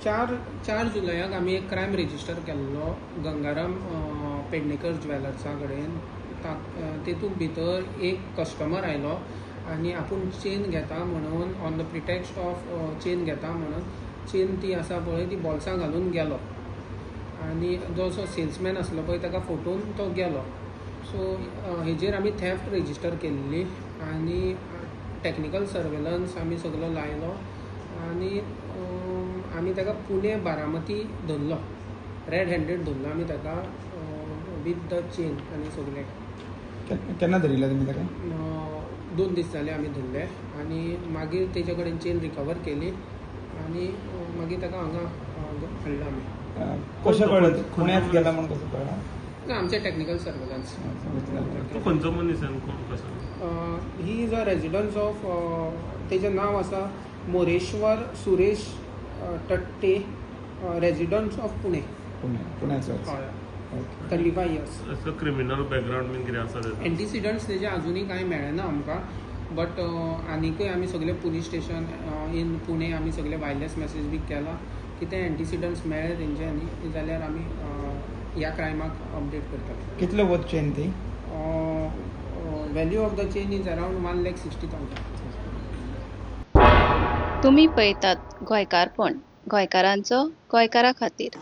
4 जुलयाक आमी एक क्रायम रेजिस्टर केल्लो गंगाराम पेडणेकर ज्वेलर्सा कडेन. तेतूंत भितर एक कस्टमर आयलो आनी आपूण चेन घेता म्हणून, on the pretext of chain घेता म्हणून, चेन ती आसा पळय ती बोल्सां घालून गेलो आनी जो जो सेल्समॅन आसलो पळय ताका फटोवन तो गेलो. सो हेजेर आमी थेफ्ट रेजिस्टर केल्ली आनी टॅक्निकल सर्वेलन्स आमी सगलो लायलो आनी आमी ताका पुणे बारामती धरलो, रेड हँडेड धरलो आमी ताका विथ the chain आनी सगलें. केन्ना धरिल्ले तुमी ताका? 2 दीस जाले आमी धरले आनी मागीर तेजे कडेन चेन रिकवर केली आनी मागीर ताका हांगा हाडलो आमी. कशें कळ्ळें पुण्यात गेला म्हणून, कसो कळ्ळें? ना, आमचे टॅक्निकल सर्वेलन्स. तो खंयचो मनीस आनी कोण कसो? He is a resident of, तेजें नांव आसा मोरेश्वर सुरेश टट्टे, रेजिडंट्स ऑफ पुणे. पुणे, पुण्याचो? हय. ओके. 35 इयर्स. असो क्रिमिनल बॅकग्रावंड बीन कितें आसा तेजो? एंटिसिडंट्स तेजे अजुनूय कांय मेळना आमकां, बट आनिकूय आमी सगळे पुलीस स्टेशन इन पुणे आमी सगळे वायरलेस मॅसेज बी केला. कितें एंटिसिडंट्स मेळ्ळे तेंचे न्ही जाल्यार आमी ह्या क्रायमाक अपडेट करतले. कितले वर्थ चेन ती? Value of the chain is around 1,60,000. तुमी पळयतात गोंयकारपण, गोंयकारांचो गोंयकारा खातीर.